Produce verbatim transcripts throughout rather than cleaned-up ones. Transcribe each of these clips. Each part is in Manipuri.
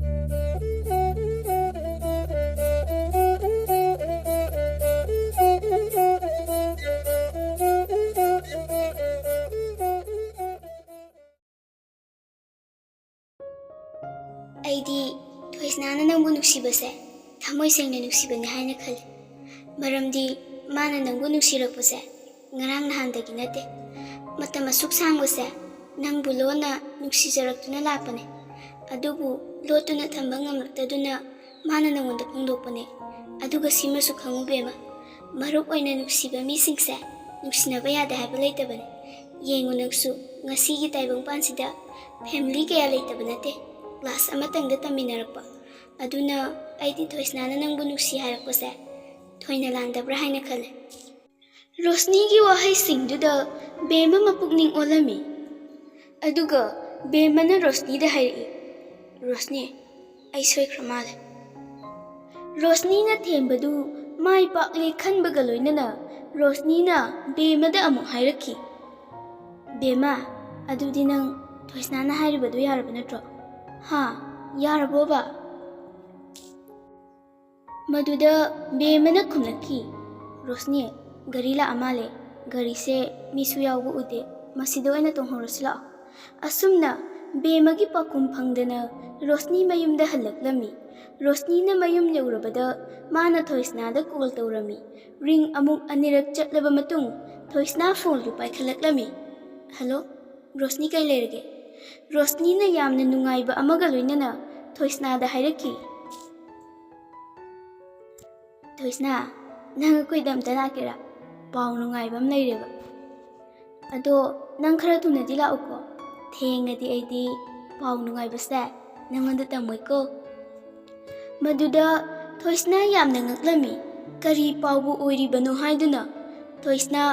ꯑꯩꯗꯤ ꯊꯣꯏꯁꯅꯥꯅ ꯅꯪꯕꯨ ꯅꯨꯡꯁꯤꯕꯁꯦ ꯊꯃꯣꯏ ꯁꯦꯡꯅ ꯅꯨꯡꯁꯤꯕꯅꯤ ꯍꯥꯏꯅ ꯈꯜꯂꯤ꯫ ꯃꯔꯝꯗꯤ ꯃꯥꯅ ꯅꯪꯕꯨ ꯅꯨꯡꯁꯤꯔꯛꯄꯁꯦ ꯉꯔꯥꯡ ꯅꯍꯥꯟꯗꯒꯤ ꯅꯠꯇꯦ꯫ ꯃꯇꯝ ꯑꯁꯨꯛ ꯁꯥꯡꯕꯁꯦ ꯅꯪꯕꯨ ꯂꯣꯟꯅ ꯅꯨꯡꯁꯤꯖꯔꯛꯇꯨꯅ ꯂꯥꯛꯄꯅꯦ꯫ ꯑꯗꯨꯕꯨ ꯂꯣꯠꯇꯨꯅ ꯊꯝꯕ ꯉꯝꯂꯛꯇꯗꯨꯅ ꯃꯥꯅ ꯅꯪꯉꯣꯟꯗ ꯐꯣꯡꯗꯣꯛꯄꯅꯦ꯫ ꯑꯗꯨꯒ ꯁꯤꯃꯁꯨ ꯈꯪꯉꯨ ꯕꯦꯝꯃ, ꯃꯔꯨꯞ ꯑꯣꯏꯅ ꯅꯨꯡꯁꯤꯕ ꯃꯤꯁꯤꯡꯁꯦ ꯅꯨꯡꯁꯤꯅꯕ ꯌꯥꯗꯦ ꯍꯥꯏꯕ ꯂꯩꯇꯕꯅꯦ꯫ ꯌꯦꯡꯉꯨ ꯅꯪꯁꯨ, ꯉꯁꯤꯒꯤ ꯇꯥꯏꯕꯪꯄꯥꯟꯁꯤꯗ ꯐꯦꯃꯤꯂꯤ ꯀꯌꯥ ꯂꯩꯇꯕ ꯅꯠꯇꯦ꯫ ꯀ꯭ꯂꯥꯁ ꯑꯃꯇꯪꯗ ꯇꯝꯃꯤꯟꯅꯔꯛꯄ꯫ ꯑꯗꯨꯅ ꯑꯩꯗꯤ ꯊꯣꯏꯁꯅꯥꯅ ꯅꯪꯕꯨ ꯅꯨꯡꯁꯤ ꯍꯥꯏꯔꯛꯄꯁꯦ ꯊꯣꯏꯅ ꯂꯥꯟꯗꯕ꯭ꯔꯥ ꯍꯥꯏꯅ ꯈꯜꯂꯦ꯫ ꯔꯣꯁꯅꯤꯒꯤ ꯋꯥꯍꯩꯁꯤꯡꯗꯨꯗ ꯕꯦꯝꯃ ꯃꯄꯨꯛꯅꯤꯡ ꯑꯣꯜꯂꯝꯃꯤ꯫ ꯑꯗꯨꯒ ꯕꯦꯝꯃꯅ ꯔꯣꯁꯅꯤꯗ ꯍꯥꯏꯔꯛꯏ, "ꯔꯣꯁꯅꯤ, ꯑꯩ ꯁꯣꯏꯈ꯭ꯔ ꯃꯥꯜꯂꯦ꯫" ꯔꯣꯁꯅꯤꯅ ꯊꯦꯝꯕꯗꯨ ꯃꯥꯏ ꯄꯥꯛꯂꯦ ꯈꯟꯕꯒ ꯂꯣꯏꯅꯅ ꯔꯣꯁꯅꯤꯅ ꯕꯦꯝꯃꯗ ꯑꯃꯨꯛ ꯍꯥꯏꯔꯛꯈꯤ, "ꯕꯦꯝꯃ, ꯑꯗꯨꯗꯤ ꯅꯪ ꯊꯣꯏꯁꯅꯥꯅ ꯍꯥꯏꯔꯤꯕꯗꯨ ꯌꯥꯔꯕ ꯅꯠꯇ꯭ꯔꯣ? ꯍꯥ, ꯌꯥꯔꯕꯣꯕ?" ꯃꯗꯨꯗ ꯕꯦꯝꯃꯅ ꯈꯨꯝꯂꯛꯈꯤ, "ꯔꯣꯁꯅꯤ, ꯒꯥꯔꯤ ꯂꯥꯛꯑ ꯃꯥꯜꯂꯦ꯫ ꯒꯥꯔꯤꯁꯦ ꯃꯤꯁꯨ ꯌꯥꯎꯕ ꯎꯗꯦ꯫ ꯃꯁꯤꯗ ꯑꯣꯏꯅ ꯇꯣꯡꯍꯧꯔꯁꯤ ꯂꯥꯛꯑꯣ꯫" ꯑꯁꯨꯝꯅ ꯕꯦꯝꯃꯒꯤ ꯄꯥꯎꯈꯨꯝ ꯐꯪꯗꯅ ꯔꯣꯁꯅꯤ ꯃꯌꯨꯝꯗ ꯍꯜꯂꯛꯂꯝꯃꯤ꯫ ꯔꯣꯁꯅꯤꯅ ꯃꯌꯨꯝ ꯌꯧꯔꯕꯗ ꯃꯥꯅ ꯊꯣꯏꯁꯅꯥꯗ ꯀꯣꯜ ꯇꯧꯔꯝꯃꯤ꯫ ꯔꯤꯡ ꯑꯃꯨꯛ ꯑꯅꯤꯔꯛ ꯆꯠꯂꯕ ꯃꯇꯨꯡ ꯊꯣꯏꯁꯅꯥ ꯐꯣꯟꯗꯨ ꯄꯥꯏꯈꯠꯂꯛꯂꯝꯃꯤ꯫ "ꯍꯜꯂꯣ, ꯔꯣꯁꯅꯤ, ꯀꯩ ꯂꯩꯔꯒꯦ?" ꯔꯣꯁꯅꯤꯅ ꯌꯥꯝꯅ ꯅꯨꯡꯉꯥꯏꯕ ꯑꯃꯒ ꯂꯣꯏꯅꯅ ꯊꯣꯏꯁꯅꯥꯗ ꯍꯥꯏꯔꯛꯈꯤ, "ꯊꯣꯏꯁꯅꯥ, ꯅꯪ ꯑꯩꯈꯣꯏꯗ ꯑꯝꯇ ꯂꯥꯛꯀꯦꯔꯥ? ꯄꯥꯎ ꯅꯨꯡꯉꯥꯏꯕ ꯑꯃ ꯂꯩꯔꯦꯕ꯫ ꯑꯗꯣ ꯅꯪ ꯈꯔ ꯊꯨꯅꯗꯤ ꯂꯥꯛꯎꯀꯣ꯫ ꯊꯦꯡꯉꯗꯤ ꯑꯩꯗꯤ ꯄꯥꯎ ꯅꯨꯡꯉꯥꯏꯕꯁꯦ ꯅꯪꯉꯣꯟꯗ ꯇꯝꯃꯣꯏꯀꯣ꯫" ꯃꯗꯨꯗ ꯊꯣꯏꯁꯅꯥ ꯌꯥꯝꯅ ꯉꯛꯂꯝꯃꯤ꯫ ꯀꯔꯤ ꯄꯥꯎꯕꯨ ꯑꯣꯏꯔꯤꯕꯅꯣ ꯍꯥꯏꯗꯨꯅ ꯊꯣꯏꯁꯅꯥ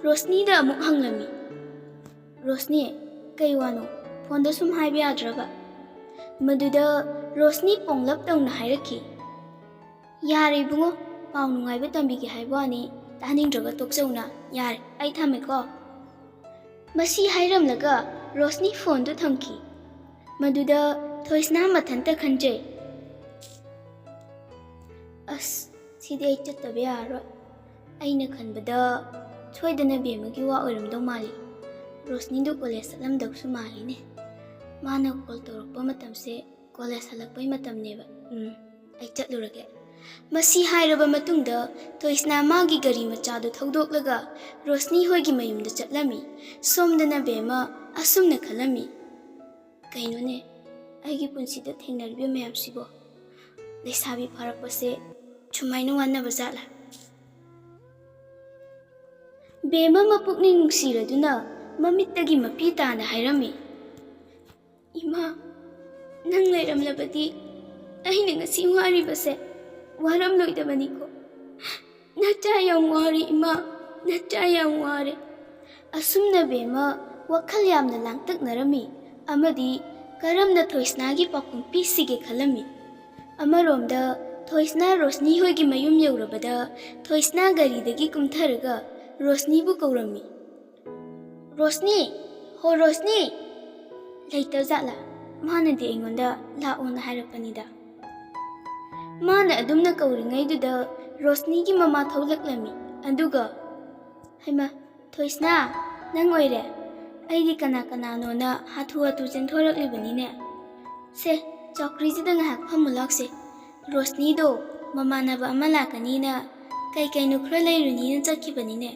ꯔꯣꯁꯅꯤꯗ ꯑꯃꯨꯛ ꯍꯪꯂꯝꯃꯤ, "ꯔꯣꯁꯅꯤ, ꯀꯩ ꯋꯥꯅꯣ? ꯐꯣꯟꯗ ꯁꯨꯝ ꯍꯥꯏꯕ ꯌꯥꯗ꯭ꯔꯕ?" ꯃꯗꯨꯗ ꯔꯣꯁꯅꯤ ꯄꯣꯡꯂꯞ ꯇꯧꯅ ꯍꯥꯏꯔꯛꯈꯤ, "ꯌꯥꯔꯦ ꯏꯕꯨꯡꯉꯣ, ꯄꯥꯎ ꯅꯨꯡꯉꯥꯏꯕ ꯇꯝꯕꯤꯒꯦ ꯍꯥꯏꯕ ꯋꯥꯅꯤ, ꯇꯥꯅꯤꯡꯗ꯭ꯔꯒ ꯇꯣꯛꯆꯧꯅ꯫ ꯌꯥꯔꯦ, ꯑꯩ ꯊꯝꯃꯦꯀꯣ꯫" ꯃꯁꯤ ꯍꯥꯏꯔꯝꯂꯒ ꯔꯣꯁꯅꯤ ꯐꯣꯟꯗꯨ ꯊꯝꯈꯤ꯫ ꯃꯗꯨꯗ ꯊꯣꯏꯁꯅꯥ ꯃꯊꯟꯇ ꯈꯟꯖꯩ꯫ "ꯑꯁ, ꯁꯤꯗꯤ ꯑꯩ ꯆꯠꯇꯕ ꯌꯥꯔꯔꯣꯏ꯫ ꯑꯩꯅ ꯈꯟꯕꯗ ꯁꯣꯏꯗꯅ ꯕꯦꯝꯃꯒꯤ ꯋꯥ ꯑꯣꯏꯔꯝꯗꯧ ꯃꯥꯜꯂꯤ꯫ ꯔꯣꯁꯅꯤꯗꯨ ꯀꯣꯂꯦꯖ ꯆꯠꯂꯝꯗꯧꯁꯨ ꯃꯥꯜꯂꯤꯅꯦ꯫ ꯃꯥꯅ ꯀꯣꯜ ꯇꯧꯔꯛꯄ ꯃꯇꯝꯁꯦ ꯀꯣꯂꯦꯖ ꯍꯜꯂꯛꯄꯩ ꯃꯇꯝꯅꯦꯕ꯫ ꯎꯝ, ꯑꯩ ꯆꯠꯂꯨꯔꯒꯦ꯫" ꯃꯁꯤ ꯍꯥꯏꯔꯕ ꯃꯇꯨꯡꯗ ꯊꯣꯏꯁꯅꯥ ꯃꯥꯒꯤ ꯒꯥꯔꯤ ꯃꯆꯥꯗꯨ ꯊꯧꯗꯣꯛꯂꯒ ꯔꯣꯁꯅꯤ ꯍꯣꯏꯒꯤ ꯃꯌꯨꯝꯗ ꯆꯠꯂꯝꯃꯤ꯫ ꯁꯣꯝꯗꯅ ꯕꯦꯝꯃ ꯑꯁꯨꯝꯅ ꯈꯜꯂꯝꯃꯤ, "ꯀꯩꯅꯣꯅꯦ, ꯑꯩꯒꯤ ꯄꯨꯟꯁꯤꯗ ꯊꯦꯡꯅꯔꯤꯕ ꯃꯌꯥꯝꯁꯤꯕꯣ? ꯂꯩꯁꯥꯕꯤ ꯐꯥꯔꯛꯄꯁꯦ ꯁꯨꯃꯥꯏꯅ ꯋꯥꯅꯕ ꯖꯥꯠꯂꯥ?" ꯕꯦꯝꯃ ꯃꯄꯨꯛꯅꯤꯡ ꯅꯨꯡꯁꯤꯔꯗꯨꯅ ꯃꯃꯤꯠꯇꯒꯤ ꯃꯄꯤ ꯇꯥꯅ ꯍꯥꯏꯔꯝꯃꯤ, "ꯏꯃꯥ, ꯅꯪ ꯂꯩꯔꯝꯂꯕꯗꯤ ꯑꯩꯅ ꯉꯁꯤ ꯋꯥꯔꯤꯕꯁꯦ ꯋꯥꯔꯝꯂꯣꯏꯗꯕꯅꯤꯀꯣ꯫ ꯅꯆꯥ ꯌꯥꯝ ꯋꯥꯔꯦ ꯏꯃꯥ, ꯅꯆꯥ ꯌꯥꯝ ꯋꯥꯔꯦ꯫" ꯑꯁꯨꯝꯅ ꯕꯦꯝꯃ ꯋꯥꯈꯜ ꯌꯥꯝꯅ ꯂꯥꯡꯇꯛꯅꯔꯝꯃꯤ ꯑꯃꯗꯤ ꯀꯔꯝꯅ ꯊꯣꯏꯁꯅꯥꯒꯤ ꯄꯥꯎꯈꯨꯝ ꯄꯤꯁꯤꯒꯦ ꯈꯜꯂꯝꯃꯤ꯫ ꯑꯃꯔꯣꯝꯗ ꯊꯣꯏꯁꯅꯥ ꯔꯣꯁꯅꯤ ꯍꯣꯏꯒꯤ ꯃꯌꯨꯝ ꯌꯧꯔꯕꯗ ꯊꯣꯏꯁꯅꯥ ꯒꯥꯔꯤꯗꯒꯤ ꯀꯨꯝꯊꯔꯒ ꯔꯣꯁꯅꯤꯕꯨ ꯀꯧꯔꯝꯃꯤ꯫ "ꯔꯣꯁꯅꯤ, ꯍꯣ ꯔꯣꯁꯅꯤ!" ꯂꯩꯇꯖꯥꯠꯂꯥ? ꯃꯥꯅꯗꯤ ꯑꯩꯉꯣꯟꯗ ꯂꯥꯛꯑꯣꯅ ꯍꯥꯏꯔꯛꯄꯅꯤꯗ꯫ ꯃꯥꯅ ꯑꯗꯨꯝꯅ ꯀꯧꯔꯤꯉꯩꯗꯨꯗ ꯔꯣꯁꯅꯤꯒꯤ ꯃꯃꯥ ꯊꯣꯛꯂꯛꯂꯝꯃꯤ꯫ ꯑꯗꯨꯒ, "ꯍꯩꯃꯥ, ꯊꯣꯏꯁꯅꯥ, ꯅꯪ ꯑꯣꯏꯔꯦ? ꯑꯩꯗꯤ ꯀꯅꯥ ꯀꯅꯥꯅꯣꯅ ꯍꯥꯊꯨ ꯍꯥꯊꯨ ꯆꯦꯟꯊꯣꯔꯛꯂꯤꯕꯅꯤꯅꯦ꯫ ꯁꯦ, ꯆꯧꯀ꯭ꯔꯤꯁꯤꯗ ꯉꯥꯏꯍꯥꯛ ꯐꯝꯃꯨ ꯂꯥꯛꯁꯦ꯫ ꯔꯣꯁꯅꯤꯗꯣ ꯃꯃꯥꯟꯅꯕ ꯑꯃ ꯂꯥꯛꯀꯅꯤꯅ ꯀꯩ ꯀꯩꯅꯣ ꯈꯔ ꯂꯩꯔꯨꯅꯤꯅ ꯆꯠꯈꯤꯕꯅꯤꯅꯦ꯫"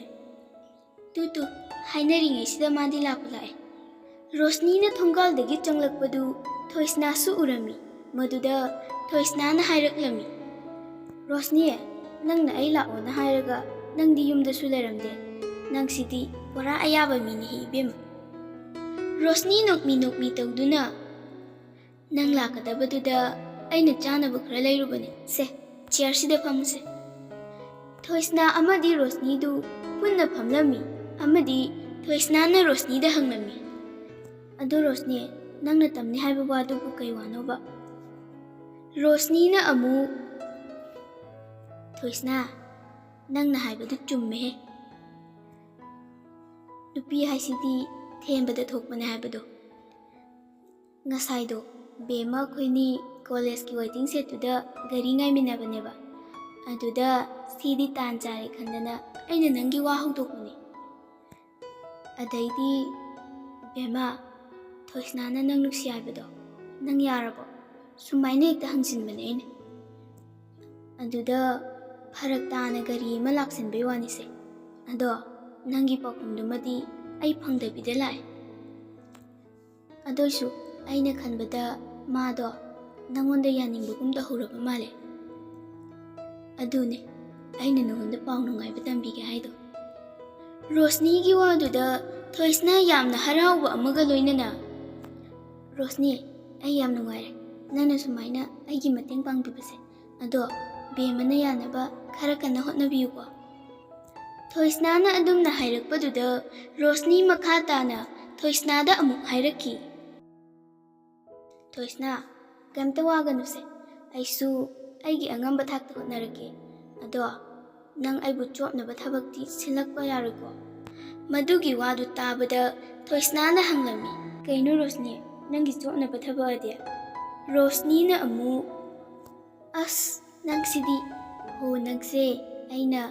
ꯇꯨ ꯇꯨ, ꯍꯥꯏꯅꯔꯤꯉꯩꯁꯤꯗ ꯃꯥꯗꯤ ꯂꯥꯛꯄ ꯂꯥꯛꯑꯦ꯫ ꯔꯣꯁꯅꯤꯅ ꯊꯣꯡꯒꯥꯜꯗꯒꯤ ꯆꯪꯂꯛꯄꯗꯨ ꯊꯣꯏꯁꯅꯥꯁꯨ ꯎꯔꯝꯃꯤ꯫ ꯃꯗꯨꯗ ꯊꯣꯏꯁꯅꯥꯅ ꯍꯥꯏꯔꯛꯂꯝꯃꯤ, "ꯔꯣꯁꯅꯤ, ꯅꯪꯅ ꯑꯩ ꯂꯥꯛꯑꯣꯅ ꯍꯥꯏꯔꯒ ꯅꯪꯗꯤ ꯌꯨꯝꯗꯁꯨ ꯂꯩꯔꯝꯗꯦ꯫ ꯅꯪꯁꯤꯗꯤ ꯄꯨꯔꯥ ꯑꯌꯥꯕ ꯃꯤꯅꯤꯍꯦ ꯏꯕꯦꯝꯃ꯫" ꯔꯣꯁꯅꯤ ꯅꯣꯛꯃꯤ ꯅꯣꯛꯃꯤ ꯇꯧꯗꯨꯅ, "ꯅꯪ ꯂꯥꯛꯀꯗꯕꯗꯨꯗ ꯑꯩꯅ ꯆꯥꯅꯕ ꯈꯔ ꯂꯩꯔꯨꯕꯅꯦ꯫ ꯁꯦ, ꯆꯤꯌꯔꯁꯤꯗ ꯐꯝꯃꯨꯁꯦ꯫" ꯊꯣꯏꯁꯅꯥ ꯑꯃꯗꯤ ꯔꯣꯁꯅꯤꯗꯨ ꯄꯨꯟꯅ ꯐꯝꯂꯝꯃꯤ ꯑꯃꯗꯤ ꯊꯣꯏꯁꯅꯥꯅ ꯔꯣꯁꯅꯤꯗ ꯍꯪꯂꯝꯃꯤ, "ꯑꯗꯣ ꯔꯣꯁꯅꯤ, ꯅꯪꯅ ꯇꯝꯅꯤ ꯍꯥꯏꯕ ꯋꯥꯗꯨꯕꯨ ꯀꯩ ꯋꯥꯅꯣꯕ?" ꯔꯣꯁꯅꯤꯅ ꯑꯃꯨꯛ, "ꯊꯣꯏꯁꯅꯥ, ꯅꯪꯅ ꯍꯥꯏꯕꯗꯨ ꯆꯨꯝꯃꯦꯍꯦ꯫ ꯅꯨꯄꯤ ꯍꯥꯏꯁꯤꯗꯤ ꯊꯦꯝꯕꯗ ꯊꯣꯛꯄꯅꯦ ꯍꯥꯏꯕꯗꯣ꯫ ꯉꯁꯥꯏꯗꯣ ꯕꯦꯝꯃ ꯑꯩꯈꯣꯏꯅꯤ ꯀꯣꯂꯦꯖꯀꯤ ꯋꯦꯇꯤꯡ ꯁꯦꯠꯇꯨꯗ ꯒꯥꯔꯤ ꯉꯥꯏꯃꯤꯟꯅꯕꯅꯦꯕ꯫ ꯑꯗꯨꯗ ꯁꯤꯗꯤ ꯇꯥꯟ ꯆꯥꯔꯦ ꯈꯟꯗꯅ ꯑꯩꯅ ꯅꯪꯒꯤ ꯋꯥ ꯍꯧꯗꯣꯛꯄꯅꯦ꯫ ꯑꯗꯩꯗꯤ, "ꯕꯦꯝꯃ, ꯊꯣꯏꯁꯅꯥꯅ ꯅꯪ ꯅꯨꯡꯁꯤ ꯍꯥꯏꯕꯗꯣ ꯅꯪ ꯌꯥꯔꯕꯣ?" ꯁꯨꯃꯥꯏꯅ ꯍꯦꯛꯇ ꯍꯪꯖꯤꯟꯕꯅꯦ ꯑꯩꯅ꯫ ꯑꯗꯨꯗ ꯐꯔꯛ ꯇꯥꯅ ꯒꯥꯔꯤ ꯑꯃ ꯂꯥꯛꯁꯤꯟꯕꯩ ꯋꯥꯅꯤꯁꯦ꯫ ꯑꯗꯣ ꯅꯪꯒꯤ ꯄꯥꯎꯈꯨꯝꯗꯨꯃꯗꯤ ꯑꯩ ꯐꯪꯗꯕꯤꯗ ꯂꯥꯛꯑꯦ꯫ ꯑꯗꯨꯏꯁꯨ ꯑꯩꯅ ꯈꯟꯕꯗ ꯃꯥꯗꯣ ꯅꯪꯉꯣꯟꯗ ꯌꯥꯅꯤꯡꯕꯒꯨꯝ ꯇꯧꯍꯧꯔꯕ ꯃꯥꯜꯂꯦ꯫ ꯑꯗꯨꯅꯦ ꯑꯩꯅ ꯅꯉꯣꯟꯗ ꯄꯥꯎ ꯅꯨꯡꯉꯥꯏꯕ ꯇꯝꯕꯤꯒꯦ ꯍꯥꯏꯗꯣ꯫ ꯔꯣꯁꯅꯤꯒꯤ ꯋꯥꯗꯨꯗ ꯊꯣꯏꯁꯅ ꯌꯥꯝꯅ ꯍꯔꯥꯎꯕ ꯑꯃꯒ ꯂꯣꯏꯅꯅ, "ꯔꯣꯁꯅꯤ, ꯑꯩ ꯌꯥꯝ ꯅꯨꯡꯉꯥꯏꯔꯦ ꯅꯪꯅ ꯁꯨꯃꯥꯏꯅ ꯑꯩꯒꯤ ꯃꯇꯦꯡ ꯄꯥꯡꯕꯤꯕꯁꯦ꯫ ꯑꯗꯣ ꯕꯦꯝꯃꯅ ꯌꯥꯅꯕ ꯈꯔ ꯀꯟꯅ ꯍꯣꯠꯅꯕꯤꯌꯨꯀꯣ"꯫ ꯊꯣꯏꯁꯅꯥꯅ ꯑꯗꯨꯝꯅ ꯍꯥꯏꯔꯛꯄꯗꯨꯗ ꯔꯣꯁꯅꯤ ꯃꯈꯥ ꯇꯥꯅ ꯊꯣꯏꯁꯅꯥꯗ ꯑꯃꯨꯛ ꯍꯥꯏꯔꯛꯈꯤ, "ꯊꯣꯏꯁꯅꯥ, ꯀꯩꯝꯇ ꯋꯥꯒꯅꯨꯁꯦ, ꯑꯩꯁꯨ ꯑꯩꯒꯤ ꯑꯉꯝꯕ ꯊꯥꯛꯇ ꯍꯣꯠꯅꯔꯛꯀꯦ꯫ ꯑꯗꯣ ꯅꯪ ꯑꯩꯕꯨ ꯆꯣꯞꯅꯕ ꯊꯕꯛꯇꯤ ꯁꯤꯜꯂꯛꯄ ꯌꯥꯔꯣꯏꯀꯣ?" ꯃꯗꯨꯒꯤ ꯋꯥꯗꯨ ꯇꯥꯕꯗ ꯊꯣꯏꯁꯅꯥꯅ ꯍꯪꯂꯝꯃꯤ, "ꯀꯩꯅꯣ ꯔꯣꯁꯅꯤ, ꯅꯪꯒꯤ ꯆꯣꯞꯅꯕ ꯊꯕꯛ ꯑꯗꯤ?" ꯔꯣꯁꯅꯤꯅ ꯑꯃꯨꯛ, "ꯑꯁ, ꯅꯪꯁꯤꯗꯤ, ꯍꯣ, ꯅꯪꯁꯦ ꯑꯩꯅ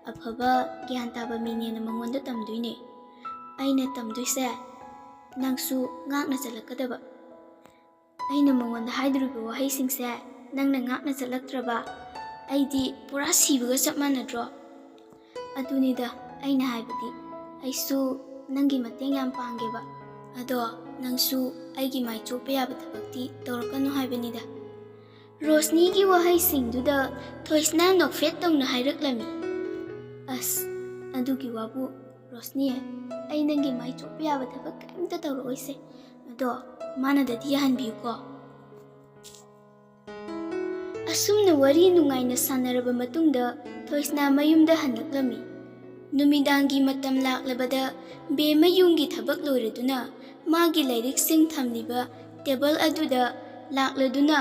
ꯑꯐꯕ ꯒ꯭ꯌꯥꯟ ꯇꯥꯕ ꯃꯤꯅꯦꯅ ꯃꯉꯣꯟꯗ ꯇꯝꯗꯣꯏꯅꯦ꯫ ꯑꯩꯅ ꯇꯝꯗꯣꯏꯁꯦ ꯅꯪꯁꯨ ꯉꯥꯛꯅ ꯆꯠꯂꯛꯀꯗꯕ꯫ ꯑꯩꯅ ꯃꯉꯣꯟꯗ ꯍꯥꯏꯗꯣꯔꯤꯕ ꯋꯥꯍꯩꯁꯤꯡꯁꯦ ꯅꯪꯅ ꯉꯥꯛꯅ ꯆꯠꯂꯛꯇ꯭ꯔꯕ, ꯑꯩꯗꯤ ꯄꯨꯔꯥ ꯁꯤꯕꯒ ꯆꯞ ꯃꯥꯟꯅꯗ꯭ꯔꯣ?" "ꯑꯗꯨꯅꯤꯗ ꯑꯩꯅ ꯍꯥꯏꯕꯗꯤ, ꯑꯩꯁꯨ ꯅꯪꯒꯤ ꯃꯇꯦꯡ ꯌꯥꯝ ꯄꯥꯡꯒꯦꯕ꯫ ꯑꯗꯣ ꯅꯪꯁꯨ ꯑꯩꯒꯤ ꯃꯥꯏ ꯆꯣꯞꯄ ꯌꯥꯕ ꯊꯕꯛꯇꯤ ꯇꯧꯔꯛꯀꯅꯨ ꯍꯥꯏꯕꯅꯤꯗ"꯫ ꯔꯣꯁꯅꯤꯒꯤ ꯋꯥꯍꯩꯁꯤꯡꯗꯨꯗ ꯊꯣꯏꯁꯅꯥ ꯅꯣꯛꯐꯦꯠ ꯇꯧꯅ ꯍꯥꯏꯔꯛꯂꯝꯃꯤ, "ꯑꯁ, ꯑꯗꯨꯒꯤ ꯋꯥꯕꯨ ꯔꯣꯁꯅꯤ, ꯑꯩ ꯅꯪꯒꯤ ꯃꯥꯏ ꯆꯣꯞꯄ ꯌꯥꯕ ꯊꯕꯛ ꯀꯔꯤꯝꯇ ꯇꯧꯔꯛꯑꯣꯏꯁꯦ꯫ ꯑꯗꯣ ꯃꯥꯅꯗꯗꯤ ꯌꯥꯍꯟꯕꯤꯌꯨꯀꯣ"꯫ ꯑꯁꯨꯝꯅ ꯋꯥꯔꯤ ꯅꯨꯡꯉꯥꯏꯅ ꯁꯥꯟꯅꯔꯕ ꯃꯇꯨꯡꯗ ꯊꯣꯏꯁꯅꯥ ꯃꯌꯨꯝꯗ ꯍꯜꯂꯛꯂꯝꯃꯤ꯫ ꯅꯨꯃꯤꯗꯥꯡꯒꯤ ꯃꯇꯝ ꯂꯥꯛꯂꯕꯗ ꯕꯦꯝꯃ ꯌꯨꯝꯒꯤ ꯊꯕꯛ ꯂꯣꯏꯔꯗꯨꯅ ꯃꯥꯒꯤ ꯂꯥꯏꯔꯤꯛꯁꯤꯡ ꯊꯝꯂꯤꯕ ꯇꯦꯕꯜ ꯑꯗꯨꯗ ꯂꯥꯛꯂꯗꯨꯅ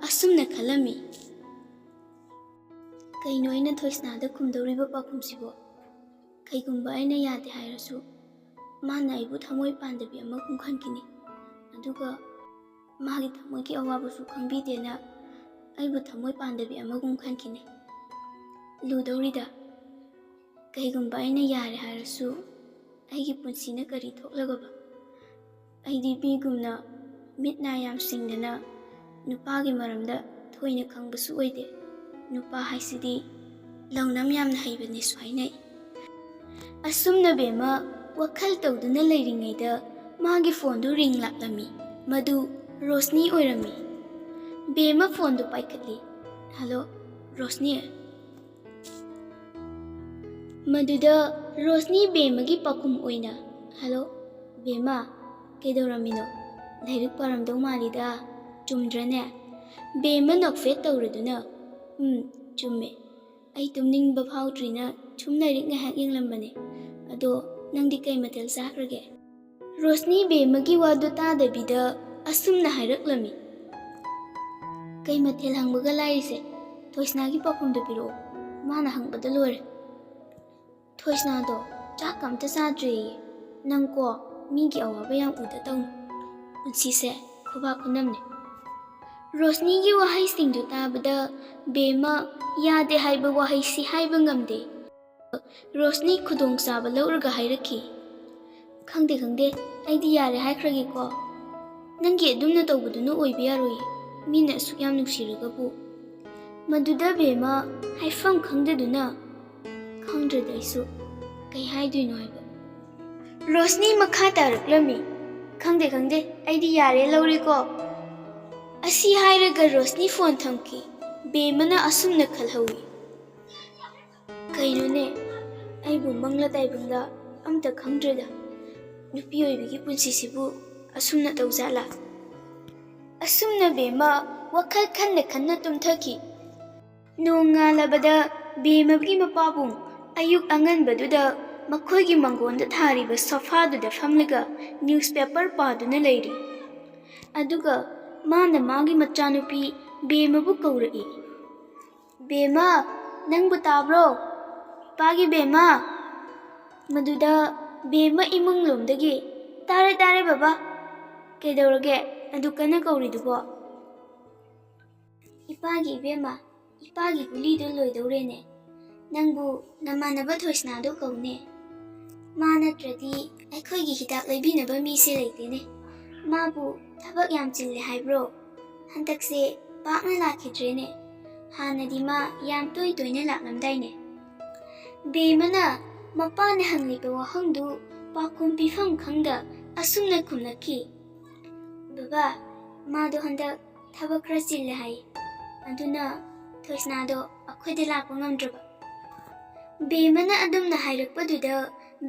ꯑꯁꯨꯝꯅ ꯈꯜꯂꯝꯃꯤ, "ꯀꯩꯅꯣ ꯑꯩꯅ ꯊꯣꯏꯁꯅꯥꯗ ꯈꯨꯝꯗꯧꯔꯤꯕ ꯄꯥꯎꯈꯨꯝꯁꯤꯕꯣ? ꯀꯩꯒꯨꯝꯕ ꯑꯩꯅ ꯌꯥꯗꯦ ꯍꯥꯏꯔꯁꯨ ꯃꯥꯅ ꯑꯩꯕꯨ ꯊꯃꯣꯏ ꯄꯥꯟꯗꯕꯤ ꯑꯃꯒꯨꯝ ꯈꯟꯈꯤꯅꯤ꯫ ꯑꯗꯨꯒ ꯃꯥꯒꯤ ꯊꯃꯣꯏꯒꯤ ꯑꯋꯥꯕꯁꯨ ꯈꯪꯕꯤꯗꯦꯅ ꯑꯩꯕꯨ ꯊꯃꯣꯏ ꯄꯥꯟꯗꯕꯤ ꯑꯃꯒꯨꯝ ꯈꯟꯈꯤꯅꯤ꯫ ꯂꯨꯗꯧꯔꯤꯗ꯫ ꯀꯩꯒꯨꯝꯕ ꯑꯩꯅ ꯌꯥꯔꯦ ꯍꯥꯏꯔꯁꯨ, ꯑꯩꯒꯤ ꯄꯨꯟꯁꯤꯅ ꯀꯔꯤ ꯊꯣꯛꯂꯒꯕ? ꯑꯩꯗꯤ ꯃꯤꯒꯨꯝꯅ ꯃꯤꯠ ꯅꯥ ꯌꯥꯝ ꯁꯤꯡꯗꯅ ꯅꯨꯄꯥꯒꯤ ꯃꯔꯝꯗ ꯊꯣꯏꯅ ꯈꯪꯕꯁꯨ ꯑꯣꯏꯗꯦ꯫ ꯅꯨꯄꯥ ꯍꯥꯏꯁꯤꯗꯤ ꯂꯧꯅꯝ ꯌꯥꯝꯅ ꯍꯩꯕꯅꯦꯁꯨ ꯍꯥꯏꯅꯩ꯫ ꯑꯁꯨꯝꯅ ꯕꯦꯝꯃ ꯋꯥꯈꯜ ꯇꯧꯗꯨꯅ ꯂꯩꯔꯤꯉꯩꯗ ꯃꯥꯒꯤ ꯐꯣꯟꯗꯨ ꯔꯤꯡ ꯂꯥꯛꯂꯝꯃꯤ꯫ ꯃꯗꯨ ꯔꯣꯁꯅꯤ ꯑꯣꯏꯔꯝꯃꯤ꯫ ꯕꯦꯝꯃ ꯐꯣꯟꯗꯨ ꯄꯥꯏꯈꯠꯂꯤ꯫ "ꯍꯜꯂꯣ, ꯔꯣꯁꯅꯤ?" ꯃꯗꯨꯗ ꯔꯣꯁꯅꯤ ꯕꯦꯝꯃꯒꯤ ꯄꯥꯎꯈꯨꯝ ꯑꯣꯏꯅ, "ꯍꯜꯂꯣ, ꯕꯦꯝꯃ, ꯀꯩꯗꯧꯔꯝꯃꯤꯅꯣ? ꯂꯥꯏꯔꯤꯛ ꯄꯥꯔꯝꯗꯧ ꯃꯥꯜꯂꯤꯗ, ꯆꯨꯝꯗ꯭ꯔꯅꯦ?" ꯕꯦꯝꯃ ꯅꯣꯛꯐꯦꯠ ꯇꯧꯔꯗꯨꯅ, "ꯎꯝ, ꯆꯨꯝꯃꯦ꯫ ꯑꯩ ꯇꯨꯝꯅꯤꯡꯕ ꯐꯥꯎꯗ꯭ꯔꯤꯅ ꯁꯨꯝ ꯂꯥꯏꯔꯤꯛ ꯉꯥꯏꯍꯥꯛ ꯌꯦꯡꯂꯝꯕꯅꯦ꯫ ꯑꯗꯣ ꯅꯪꯗꯤ ꯀꯩ ꯃꯊꯦꯜ ꯆꯥꯈ꯭ꯔꯒꯦ?" ꯔꯣꯁꯅꯤ ꯕꯦꯝꯃꯒꯤ ꯋꯥꯗꯨ ꯇꯥꯗꯕꯤꯗ ꯑꯁꯨꯝꯅ ꯍꯥꯏꯔꯛꯂꯝꯃꯤ, "ꯀꯩ ꯃꯊꯦꯜ ꯍꯪꯕꯒ ꯂꯥꯏꯔꯤꯁꯦ, ꯊꯣꯏꯁꯅꯥꯒꯤ ꯄꯥꯎꯈꯨꯝꯗꯨ ꯄꯤꯔꯛꯑꯣ, ꯃꯥꯅ ꯍꯪꯕꯗ ꯂꯣꯏꯔꯦ꯫ ꯊꯣꯏꯁꯅꯥꯗꯣ ꯆꯥꯛꯀ ꯑꯝꯇ ꯆꯥꯗ꯭ꯔꯦꯌꯦ꯫ ꯅꯪꯀꯣ, ꯃꯤꯒꯤ ꯑꯋꯥꯕ ꯌꯥꯝ ꯎꯗ ꯇꯧꯅꯨ꯫ ꯄꯨꯟꯁꯤꯁꯦ ꯈꯨꯕꯥꯛ ꯈꯨꯅꯝꯅꯦ꯫" ꯔꯣꯁꯅꯤꯒꯤ ꯋꯥꯍꯩꯁꯤꯡꯗꯨ ꯇꯥꯕꯗ ꯕꯦꯝꯃ ꯌꯥꯗꯦ ꯍꯥꯏꯕ ꯋꯥꯍꯩꯁꯤ ꯍꯥꯏꯕ ꯉꯝꯗꯦ꯫ ꯔꯣꯁꯅꯤ ꯈꯨꯗꯣꯡꯆꯥꯕ ꯂꯧꯔꯒ ꯍꯥꯏꯔꯛꯈꯤ, "ꯈꯪꯗꯦ, ꯈꯪꯗꯦ, ꯑꯩꯗꯤ ꯌꯥꯔꯦ ꯍꯥꯏꯈ꯭ꯔꯒꯦꯀꯣ꯫ ꯅꯪꯒꯤ ꯑꯗꯨꯝꯅ ꯇꯧꯕꯗꯨꯅ ꯑꯣꯏꯕ ꯌꯥꯔꯣꯏꯌꯦ, ꯃꯤꯅ ꯑꯁꯨꯛ ꯌꯥꯝ ꯅꯨꯡꯁꯤꯔꯒꯕꯨ꯫" ꯃꯗꯨꯗ ꯕꯦꯝꯃ ꯍꯥꯏꯐꯝ ꯈꯪꯗꯗꯨꯅ, "ꯈꯪꯗ꯭ꯔꯗꯤ ꯑꯩꯁꯨ ꯀꯩ ꯍꯥꯏꯗꯣꯏꯅꯣ ꯍꯥꯏꯕ?" ꯔꯣꯁꯅꯤ ꯃꯈꯥ ꯇꯥꯔꯛꯂꯝꯃꯤ, "ꯈꯪꯗꯦ, ꯈꯪꯗꯦ, ꯑꯩꯗꯤ ꯌꯥꯔꯦ, ꯂꯧꯔꯦꯀꯣ꯫" ꯑꯁꯤ ꯍꯥꯏꯔꯒ ꯔꯣꯁꯅꯤ ꯐꯣꯟ ꯊꯝꯈꯤ꯫ ꯕꯦꯝꯃꯅ ꯑꯁꯨꯝꯅ ꯈꯜꯍꯧꯏ, "ꯀꯩꯅꯣꯅꯦ, ꯑꯩꯕꯨ ꯃꯪꯂ ꯇꯥꯏꯕꯪꯗ ꯑꯝꯇ ꯈꯪꯗ꯭ꯔꯦꯗ꯫ ꯅꯨꯄꯤ ꯑꯣꯏꯕꯤꯒꯤ ꯄꯨꯟꯁꯤꯁꯤꯕꯨ ꯑꯁꯨꯝꯅ ꯇꯧꯖꯥꯠꯂꯥ?" ꯑꯁꯨꯝꯅ ꯕꯦꯝꯃ ꯋꯥꯈꯜ ꯈꯟꯅ ꯈꯟꯅ ꯇꯨꯝꯊꯈꯤ꯫ ꯅꯣꯡꯉꯥꯜꯂꯕꯗ ꯕꯦꯝꯃꯒꯤ ꯃꯄꯥꯕꯨꯡ ꯑꯌꯨꯛ ꯑꯉꯟꯕꯗꯨꯗ ꯃꯈꯣꯏꯒꯤ ꯃꯪꯒꯣꯟꯗ ꯊꯥꯔꯤꯕ ꯁꯣꯐꯥꯗꯨꯗ ꯐꯝꯂꯒ ꯅ꯭ꯌꯨꯁꯄꯦꯄꯔ ꯄꯥꯗꯨꯅ ꯂꯩꯔꯤ꯫ ꯑꯗꯨꯒ ꯃꯥꯅ ꯃꯥꯒꯤ ꯃꯆꯥꯅꯨꯄꯤ ꯕꯦꯝꯃꯕꯨ ꯀꯧꯔꯛꯏ꯫ "ꯕꯦꯝꯃ, ꯅꯪꯕꯨ ꯇꯥꯕ꯭ꯔꯣ? ꯏꯄꯥꯒꯤ ꯕꯦꯝꯃ!" ꯃꯗꯨꯗ ꯕꯦꯝꯃ ꯏꯃꯨꯡꯂꯣꯝꯗꯒꯤ, "ꯇꯥꯔꯦ, ꯇꯥꯔꯦ ꯕꯕꯥ꯫ ꯀꯩꯗꯧꯔꯒꯦ?" ꯑꯗꯨ ꯀꯟꯅ ꯀꯧꯔꯤꯗꯨꯕꯣ? ꯏꯄꯥꯒꯤ ꯏꯕꯦꯝꯃ, ꯏꯄꯥꯒꯤ ꯒꯨꯂꯤꯗꯨ ꯂꯣꯏꯗꯧꯔꯦꯅꯦ꯫ ꯅꯪꯕꯨ ꯅꯃꯥꯟꯅꯕ ꯊꯣꯏꯁꯅꯥꯗꯣ ꯀꯧꯅꯦ꯫ ꯃꯥ ꯅꯠꯇ꯭ꯔꯗꯤ ꯑꯩꯈꯣꯏꯒꯤ ꯍꯤꯗꯥꯛ ꯂꯩꯕꯤꯅꯕ ꯃꯤꯁꯦ ꯂꯩꯇꯦꯅꯦ꯫ ꯃꯥꯕꯨ ꯊꯕꯛ ꯌꯥꯝ ꯆꯤꯜꯂꯦ ꯍꯥꯏꯕ꯭ꯔꯣ? ꯍꯟꯗꯛꯁꯦ ꯄꯥꯛꯅ ꯂꯥꯛꯈꯤꯗ꯭ꯔꯦꯅꯦ꯫ ꯍꯥꯟꯅꯗꯤ ꯃꯥ ꯌꯥꯝ ꯇꯣꯏ ꯇꯣꯏꯅ ꯂꯥꯛꯂꯝꯗꯥꯏꯅꯦ꯫ ꯕꯦꯝꯃꯅ ꯃꯄꯥꯅ ꯍꯪꯂꯤꯕ ꯋꯥꯍꯪꯗꯨ ꯄꯥꯎꯈꯨꯝ ꯄꯤꯐꯝ ꯈꯪꯗ ꯑꯁꯨꯝꯅ ꯈꯨꯝꯂꯛꯈꯤ, "ꯕꯕꯥ, ꯃꯥꯗꯣ ꯍꯟꯗꯛ ꯊꯕꯛ ꯈꯔ ꯆꯤꯜꯂꯦ ꯍꯥꯏ, ꯑꯗꯨꯅ ꯊꯣꯏꯁꯅꯥꯗꯣ ꯑꯩꯈꯣꯏꯗ ꯂꯥꯛꯄ ꯉꯝꯗ꯭ꯔꯕ꯫" ꯕꯦꯝꯃꯅ ꯑꯗꯨꯝꯅ ꯍꯥꯏꯔꯛꯄꯗꯨꯗ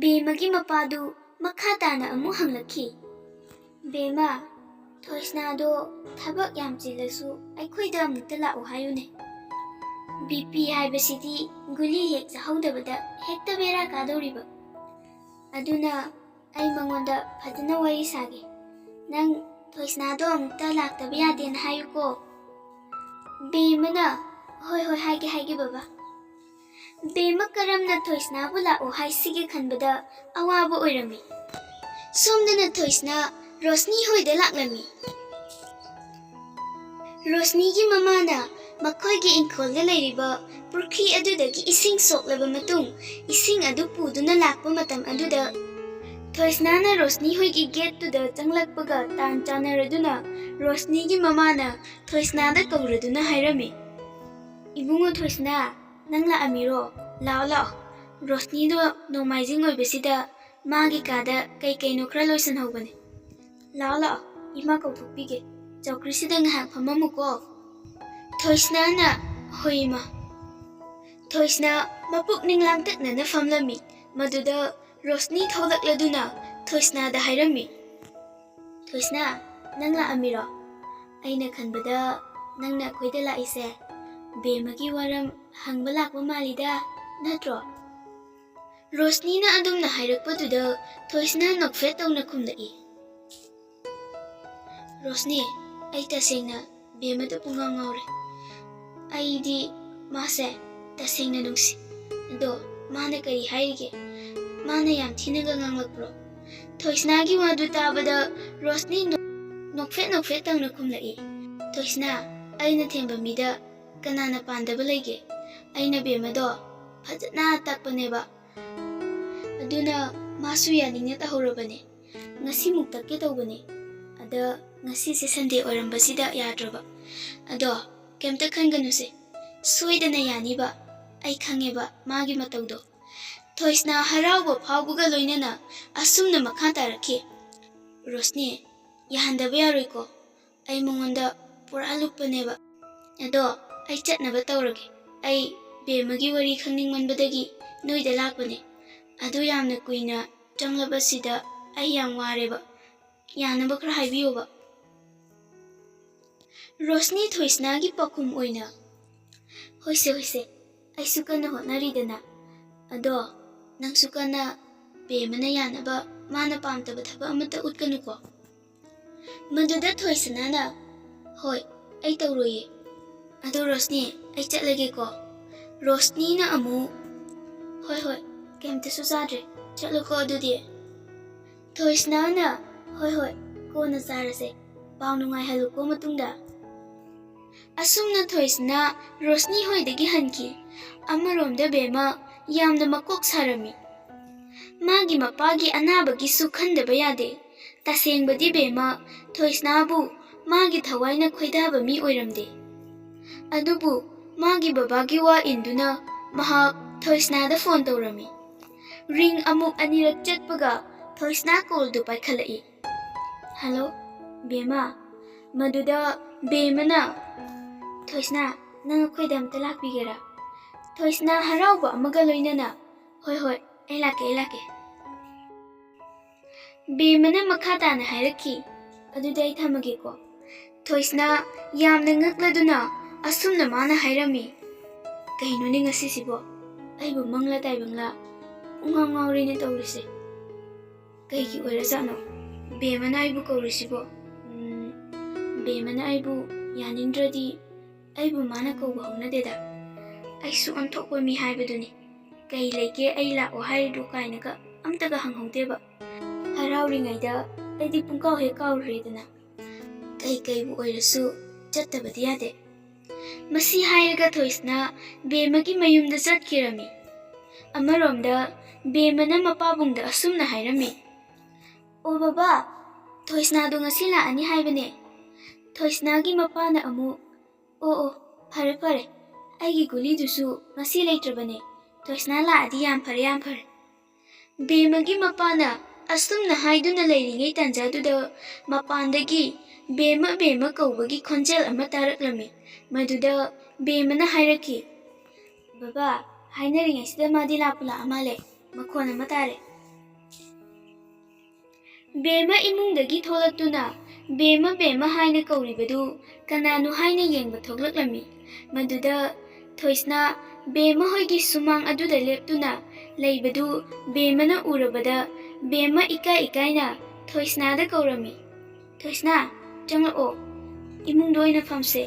ꯕꯦꯝꯃꯒꯤ ꯃꯄꯥꯗꯨ ꯃꯈꯥ ꯇꯥꯅ ꯑꯃꯨꯛ ꯍꯪꯂꯛꯈꯤ, "ꯕꯦꯝꯃ, ꯊꯣꯏꯁꯅꯥꯗꯣ ꯊꯕꯛ ꯌꯥꯝ ꯆꯤꯜꯂꯁꯨ ꯑꯩꯈꯣꯏꯗ ꯑꯃꯨꯛꯇ ꯂꯥꯛꯎ ꯍꯥꯏꯌꯨꯅꯦ꯫ ꯕꯤ ꯄꯤ ꯍꯥꯏꯕꯁꯤꯗꯤ ꯒꯨꯂꯤ ꯍꯦꯛ ꯆꯥꯍꯧꯗꯕꯗ ꯍꯦꯛꯇ ꯕꯦꯔꯥ ꯀꯥꯗꯧꯔꯤꯕ꯫ ꯑꯗꯨꯅ ꯑꯩ ꯃꯉꯣꯟꯗ ꯐꯖꯅ ꯋꯥꯔꯤ ꯁꯥꯒꯦ꯫ ꯅꯪ ꯊꯣꯏꯁꯅꯥꯗꯣ ꯑꯃꯨꯛꯇ ꯂꯥꯛꯇꯕ ꯌꯥꯗꯦꯅ ꯍꯥꯏꯌꯨꯀꯣ꯫" ꯕꯦꯝꯃꯅ, "ꯍꯣꯏ, ꯍꯣꯏ, ꯍꯥꯏꯒꯦ, ꯍꯥꯏꯒꯦ, ꯕꯕꯥ꯫" ꯕꯦꯝꯃ ꯀꯔꯝꯅ ꯊꯣꯏꯁꯅꯥꯕꯨ ꯂꯥꯛꯑꯣ ꯍꯥꯏꯁꯤꯒꯦ ꯈꯟꯕꯗ ꯑꯋꯥꯕ ꯑꯣꯏꯔꯝꯃꯤ꯫ ꯁꯣꯝꯗꯅ ꯊꯣꯏꯁꯅꯥ ꯔꯣꯁꯅꯤ ꯍꯣꯏꯗ ꯂꯥꯛꯂꯝꯃꯤ꯫ ꯔꯣꯁꯅꯤꯒꯤ ꯃꯃꯥꯅ ꯃꯈꯣꯏꯒꯤ ꯏꯪꯈꯣꯜꯗ ꯂꯩꯔꯤꯕ ꯄꯨꯈ꯭ꯔꯤ ꯑꯗꯨꯗꯒꯤ ꯏꯁꯤꯡ ꯁꯣꯛꯂꯕ ꯃꯇꯨꯡ, ꯏꯁꯤꯡ ꯑꯗꯨ ꯄꯨꯗꯨꯅ ꯂꯥꯛꯄ ꯃꯇꯝ ꯑꯗꯨꯗ, ꯊꯣꯏꯁꯅꯥꯅ ꯔꯣꯁꯅꯤ ꯍꯣꯏꯒꯤ ꯒꯦꯠꯇꯨꯗ ꯆꯪꯂꯛꯄꯒ ꯇꯥꯟ ꯆꯥꯟꯅꯔꯗꯨꯅ ꯔꯣꯁꯅꯤꯒꯤ ꯃꯃꯥꯅ ꯊꯣꯏꯁꯅꯥꯗ ꯀꯧꯔꯗꯨꯅ ꯍꯥꯏꯔꯝꯃꯤ, "ꯏꯕꯨꯡꯉꯣ ꯊꯣꯏꯁꯅꯥ, ꯅꯪ ꯂꯥꯛꯑꯝꯃꯤꯔꯣ? ꯂꯥꯛꯑꯣ, ꯂꯥꯛꯑꯣ꯫ ꯔꯣꯁꯅꯤꯗꯣ ꯅꯣꯡꯃꯥꯏꯖꯤꯡ ꯑꯣꯏꯕꯁꯤꯗ ꯃꯥꯒꯤ ꯀꯥꯗ ꯀꯩ ꯀꯩꯅꯣ ꯈꯔ ꯂꯣꯏꯁꯤꯟꯍꯧꯕꯅꯦ꯫ ꯂꯥꯛꯑꯣ, ꯂꯥꯛꯑꯣ, ꯏꯃꯥ ꯀꯧꯊꯣꯛꯄꯤꯒꯦ꯫ ꯆꯧꯀ꯭ꯔꯤꯁꯤꯗ ꯉꯥꯏꯍꯥꯛ ꯐꯝꯃꯝꯃꯨꯀꯣ꯫" ꯊꯣꯏꯁꯅꯥꯅ, "ꯍꯣꯏ, ꯏꯃꯥ꯫" ꯊꯣꯏꯁꯅꯥ ꯃꯄꯨꯛꯅꯤꯡ ꯂꯥꯡꯇꯛꯅꯅ ꯐꯝꯂꯝꯃꯤ꯫ ꯃꯗꯨꯗ ꯔꯣꯁꯅꯤ ꯊꯣꯛꯂꯛꯂꯗꯨꯅ ꯊꯣꯏꯁꯅꯥꯗ ꯍꯥꯏꯔꯝꯃꯤ, "ꯊꯣꯏꯁꯅꯥ, ꯅꯪ ꯂꯥꯛꯑꯝꯃꯤꯔꯣ? ꯑꯩꯅ ꯈꯟꯕꯗ ꯅꯪꯅ ꯑꯩꯈꯣꯏꯗ ꯂꯥꯛꯏꯁꯦ ꯕꯦꯝꯃꯒꯤ ꯋꯥꯔꯝ ꯍꯪꯕ ꯂꯥꯛꯄ ꯃꯥꯜꯂꯤꯗ, ꯅꯠꯇ꯭ꯔꯣ?" ꯔꯣꯁꯅꯤꯅ ꯑꯗꯨꯝꯅ ꯍꯥꯏꯔꯛꯄꯗꯨꯗ ꯊꯣꯏꯁꯅꯥ ꯅꯣꯛꯐꯦꯠ ꯇꯧꯅ ꯈꯨꯝꯂꯛꯏ, "ꯔꯣꯁꯅꯤ, ꯑꯩ ꯇꯁꯦꯡꯅ ꯕꯦꯝꯃꯗ ꯄꯨꯡꯉꯥꯎ ꯉꯥꯎꯔꯦ꯫ ꯑꯩꯗꯤ ꯃꯥꯁꯦ ꯇꯁꯦꯡꯅ ꯅꯨꯡꯁꯤ꯫ ꯑꯗꯣ ꯃꯥꯅ ꯀꯔꯤ ꯍꯥꯏꯔꯤꯒꯦ? ꯃꯥꯅ ꯌꯥꯝ ꯊꯤꯅꯒ ꯉꯥꯡꯂꯛꯄ꯭ꯔꯣ?" ꯊꯣꯏꯁꯅꯥꯒꯤ ꯋꯥꯗꯨ ꯇꯥꯕꯗ ꯔꯣꯁꯅꯤ ꯅꯣ-, ꯅꯣꯛꯐꯦꯠ ꯅꯣꯛꯐꯦꯠ ꯇꯧꯅ ꯈꯨꯝꯂꯛꯏ꯫ "ꯊꯣꯏꯁꯅꯥ, ꯑꯩꯅ ꯊꯦꯝꯕ ꯃꯤꯗ ꯀꯅꯥꯅ ꯄꯥꯟꯗꯕ ꯂꯩꯒꯦ? ꯑꯩꯅ ꯕꯦꯝꯃꯗꯣ ꯐꯖꯅ ꯇꯥꯛꯄꯅꯦꯕ꯫ ꯑꯗꯨꯅ ꯃꯥꯁꯨ ꯌꯥꯅꯤꯡꯅ ꯇꯧꯍꯧꯔꯕꯅꯦ꯫ ꯉꯁꯤꯃꯨꯛ ꯇꯛꯀꯦ ꯇꯧꯕꯅꯦ꯫ ꯑꯗ ꯉꯁꯤꯁꯦ ꯁꯟꯗꯦ ꯑꯣꯏꯔꯝꯕꯁꯤꯗ ꯌꯥꯗ꯭ꯔꯕ꯫ ꯑꯗꯣ ꯀꯩꯝꯇ ꯈꯟꯒꯅꯨꯁꯦ꯫ ꯁꯣꯏꯗꯅ ꯌꯥꯅꯤꯕ꯫ ꯑꯩ ꯈꯪꯉꯦꯕ ꯃꯥꯒꯤ ꯃꯇꯧꯗꯣ"꯫ ꯊꯣꯏꯁꯅꯥ ꯍꯔꯥꯎꯕ ꯐꯥꯎꯕꯒ ꯂꯣꯏꯅꯅ ꯑꯁꯨꯝꯅ ꯃꯈꯥ ꯇꯥꯔꯛꯈꯤ꯫ "ꯔꯣꯁꯅꯤ, ꯌꯥꯍꯟꯗꯕ ꯌꯥꯔꯣꯏꯀꯣ꯫ ꯑꯩ ꯃꯉꯣꯟꯗ ꯄꯨꯔꯥ ꯂꯨꯞꯄꯅꯦꯕ꯫ ꯑꯗꯣ ꯑꯩ ꯆꯠꯅꯕ ꯇꯧꯔꯒꯦ꯫ ꯑꯩ ꯕꯦꯝꯃꯒꯤ ꯋꯥꯔꯤ ꯈꯪꯅꯤꯡꯃꯟꯕꯗꯒꯤ ꯅꯣꯏꯗ ꯂꯥꯛꯄꯅꯦ꯫ ꯑꯗꯨ ꯌꯥꯝꯅ ꯀꯨꯏꯅ ꯆꯪꯂꯕꯁꯤꯗ ꯑꯩ ꯌꯥꯝ ꯋꯥꯔꯦꯕ꯫ ꯌꯥꯅꯕ ꯈꯔ ꯍꯥꯏꯕꯤꯌꯣꯕ"꯫ ꯔꯣꯁꯅꯤ ꯊꯣꯏꯁꯅꯥꯒꯤ ꯄꯥꯎꯈꯨꯝ ꯑꯣꯏꯅ, "ꯍꯣꯏꯁꯦ, ꯍꯣꯏꯁꯦ, ꯑꯩꯁꯨ ꯀꯟꯅ ꯍꯣꯠꯅꯔꯤꯗꯅ꯫ ꯑꯗꯣ ꯅꯪꯁꯨ ꯀꯟꯅ ꯕꯦꯝꯃꯅ ꯌꯥꯅꯕ ꯃꯥꯅ ꯄꯥꯝꯗꯕ ꯊꯕꯛ ꯑꯃꯠꯇ ꯎꯠꯀꯅꯨꯀꯣ"꯫ ꯃꯗꯨꯗ ꯊꯣꯏꯁꯅꯥꯅ, "ꯍꯣꯏ, ꯑꯩ ꯇꯧꯔꯣꯏꯌꯦ꯫ ꯑꯗꯣ ꯔꯣꯁꯅꯤ, ꯑꯩ ꯆꯠꯂꯒꯦꯀꯣ"꯫ ꯔꯣꯁꯅꯤꯅ ꯑꯃꯨꯛ, "ꯍꯣꯏ, ꯍꯣꯏ, ꯀꯩꯝꯇꯁꯨ ꯆꯥꯗ꯭ꯔꯦ꯫ ꯆꯠꯂꯣꯀꯣ ꯑꯗꯨꯗꯤ"꯫ ꯊꯣꯏꯁꯅꯥꯅ, "ꯍꯣꯏ, ꯍꯣꯏ, ꯀꯣꯟꯅ ꯆꯥꯔꯁꯦ꯫ ꯄꯥꯎ ꯅꯨꯡꯉꯥꯏꯍꯜꯂꯨꯀꯣ ꯃꯇꯨꯡꯗ"꯫ ꯑꯁꯨꯝꯅ ꯊꯣꯏꯁꯅꯥ ꯔꯣꯁꯅꯤ ꯍꯣꯏꯗꯒꯤ ꯍꯟꯈꯤ꯫ ꯑꯃꯔꯣꯝꯗ ꯕꯦꯝꯃ ꯌꯥꯝꯅ ꯃꯀꯣꯛ ꯁꯥꯔꯝꯃꯤ꯫ ꯃꯥꯒꯤ ꯃꯄꯥꯒꯤ ꯑꯅꯥꯕꯒꯤꯁꯨ ꯈꯟꯗꯕ ꯌꯥꯗꯦ꯫ ꯇꯁꯦꯡꯕꯗꯤ ꯕꯦꯝꯃ ꯊꯣꯏꯁꯅꯥꯕꯨ ꯃꯥꯒꯤ ꯊꯋꯥꯏꯅ ꯈꯣꯏꯗꯥꯕ ꯃꯤ ꯑꯣꯏꯔꯝꯗꯦ꯫ ꯑꯗꯨꯕꯨ ꯃꯥꯒꯤ ꯕꯕꯥꯒꯤ ꯋꯥ ꯏꯟꯗꯨꯅ ꯃꯍꯥꯛ ꯊꯣꯏꯁꯅꯥꯗ ꯐꯣꯟ ꯇꯧꯔꯝꯃꯤ꯫ ꯔꯤꯡ ꯑꯃꯨꯛ ꯑꯅꯤꯔꯛ ꯆꯠꯄꯒ ꯊꯣꯏꯁꯅꯥ ꯀꯣꯜꯗꯨ ꯄꯥꯏꯈꯠꯂꯛꯏ꯫ "ꯍꯜꯂꯣ, ꯕꯦꯝꯃ"꯫ ꯃꯗꯨꯗ ꯕꯦꯝꯃꯅ, "ꯊꯣꯏꯁꯅꯥ, ꯅꯪ ꯑꯩꯈꯣꯏꯗ ꯑꯝꯇ ꯂꯥꯛꯄꯤꯒꯦꯔꯥ?" ꯊꯣꯏꯁꯅꯥ ꯍꯔꯥꯎꯕ ꯑꯃꯒ ꯂꯣꯏꯅꯅ, "ꯍꯣꯏ, ꯍꯣꯏ, ꯑꯩ ꯂꯥꯛꯀꯦ, ꯑꯩ ꯂꯥꯛꯀꯦ"꯫ ꯕꯦꯝꯃꯅ ꯃꯈꯥ ꯇꯥꯅ ꯍꯥꯏꯔꯛꯈꯤ, "ꯑꯗꯨꯗꯤ ꯑꯩ ꯊꯝꯃꯒꯦꯀꯣ"꯫ ꯊꯣꯏꯁꯅꯥ ꯌꯥꯝꯅ ꯉꯛꯂꯗꯨꯅ ꯑꯁꯨꯝꯅ ꯃꯥꯅ ꯍꯥꯏꯔꯝꯃꯤ, "ꯀꯩꯅꯣꯅꯦ ꯉꯁꯤꯁꯤꯕꯣ? ꯑꯩꯕꯨ ꯃꯪꯂꯥ ꯇꯥꯏꯕꯪꯂꯥ ꯄꯨꯡꯉꯥꯎ ꯉꯥꯎꯔꯦꯅꯦ ꯇꯧꯔꯤꯁꯦ꯫ ꯀꯩꯒꯤ ꯑꯣꯏꯔꯖꯥꯠꯅꯣ ꯕꯦꯝꯃꯅ ꯑꯩꯕꯨ ꯀꯧꯔꯤꯁꯤꯕꯣ? ꯎꯝ, ꯕꯦꯝꯃꯅ ꯑꯩꯕꯨ ꯌꯥꯅꯤꯡꯗ꯭ꯔꯗꯤ ꯑꯩꯕꯨ ꯃꯥꯅ ꯀꯧꯕ ꯍꯧꯅꯗꯦꯗ꯫ ꯑꯩꯁꯨ ꯑꯣꯟꯊꯣꯛꯄ ꯃꯤ ꯍꯥꯏꯕꯗꯨꯅꯤ꯫ ꯀꯩ ꯂꯩꯒꯦ ꯑꯩ ꯂꯥꯛꯑꯣ ꯍꯥꯏꯔꯤꯗꯨ?" ꯀꯥꯏꯅꯒ ꯑꯝꯇꯒ ꯍꯪꯍꯧꯗꯦꯕ꯫ ꯍꯔꯥꯎꯔꯤꯉꯩꯗ ꯑꯩꯗꯤ ꯄꯨꯡꯀꯥꯎ ꯍꯦꯛ ꯀꯥꯎꯔꯨꯔꯦꯗꯅ꯫ ꯀꯩ ꯀꯩꯕꯨ ꯑꯣꯏꯔꯁꯨ ꯆꯠꯇꯕꯗꯤ ꯌꯥꯗꯦ꯫ ꯃꯁꯤ ꯍꯥꯏꯔꯒ ꯊꯣꯏꯁꯅꯥ ꯕꯦꯝꯃꯒꯤ ꯃꯌꯨꯝꯗ ꯆꯠꯈꯤꯔꯝꯃꯤ꯫ ꯑꯃꯔꯣꯝꯗ ꯕꯦꯝꯃꯅ ꯃꯄꯥꯕꯨꯡꯗ ꯑꯁꯨꯝꯅ ꯍꯥꯏꯔꯝꯃꯤ, "ꯑꯣ ꯕꯕꯥ, ꯊꯣꯏꯁꯅꯥꯗꯣ ꯉꯁꯤ ꯂꯥꯛꯑꯅꯤ ꯍꯥꯏꯕꯅꯦ꯫" ꯊꯣꯏꯁꯅꯥꯒꯤ ꯃꯄꯥꯅ ꯑꯃꯨꯛ, "ꯑꯣ ꯑꯣ, ꯐꯔꯦ ꯐꯔꯦ, ꯑꯩꯒꯤ ꯒꯨꯂꯤꯗꯨꯁꯨ ꯉꯁꯤ ꯂꯩꯇ꯭ꯔꯕꯅꯦ꯫ ꯊꯣꯏꯁꯅꯥ ꯂꯥꯛꯑꯗꯤ ꯌꯥꯝ ꯐꯔꯦ, ꯌꯥꯝ ꯐꯔꯦ꯫" ꯕꯦꯝꯃꯒꯤ ꯃꯄꯥꯅ ꯑꯁꯨꯝꯅ ꯍꯥꯏꯗꯨꯅ ꯂꯩꯔꯤꯉꯩ ꯇꯥꯟꯖꯥꯗꯨꯗ ꯃꯄꯥꯟꯗꯒꯤ "ꯕꯦꯝꯃ, ꯕꯦꯝꯃ" ꯀꯧꯕꯒꯤ ꯈꯣꯟꯖꯦꯜ ꯑꯃ ꯇꯥꯔꯛꯂꯝꯃꯤ꯫ ꯃꯗꯨꯗ ꯕꯦꯝꯃꯅ ꯍꯥꯏꯔꯛꯈꯤ, "ꯕꯕꯥ, ꯍꯥꯏꯅꯔꯤꯉꯩꯁꯤꯗ ꯃꯥꯗꯤ ꯂꯥꯛꯄꯨ ꯂꯥꯛꯑ ꯃꯥꯜꯂꯦ꯫ ꯃꯈꯣꯟ ꯑꯃ ꯇꯥꯔꯦ꯫" ꯕꯦꯝꯃ ꯏꯃꯨꯡꯗꯒꯤ ꯊꯣꯛꯂꯛꯇꯨꯅ "ꯕꯦꯝꯃ, ꯕꯦꯝꯃ" ꯍꯥꯏꯅ ꯀꯧꯔꯤꯕꯗꯨ ꯀꯅꯥꯅꯣ ꯍꯥꯏꯅ ꯌꯦꯡꯕ ꯊꯣꯛꯂꯛꯂꯝꯃꯤ꯫ ꯃꯗꯨꯗ ꯊꯣꯏꯁꯅꯥ ꯕꯦꯝꯃ ꯍꯣꯏꯒꯤ ꯁꯨꯃꯥꯡ ꯑꯗꯨꯗ ꯂꯦꯞꯇꯨꯅ ꯂꯩꯕꯗꯨ ꯕꯦꯝꯃꯅ ꯎꯔꯕꯗ ꯕꯦꯝꯃ ꯏꯀꯥꯏ ꯏꯀꯥꯏꯅ ꯊꯣꯏꯁꯅꯥꯗ ꯀꯧꯔꯝꯃꯤ, "ꯊꯣꯏꯁꯅꯥ, ꯆꯪꯂꯛꯑꯣ, ꯏꯃꯨꯡꯗ ꯑꯣꯏꯅ ꯐꯝꯁꯦ꯫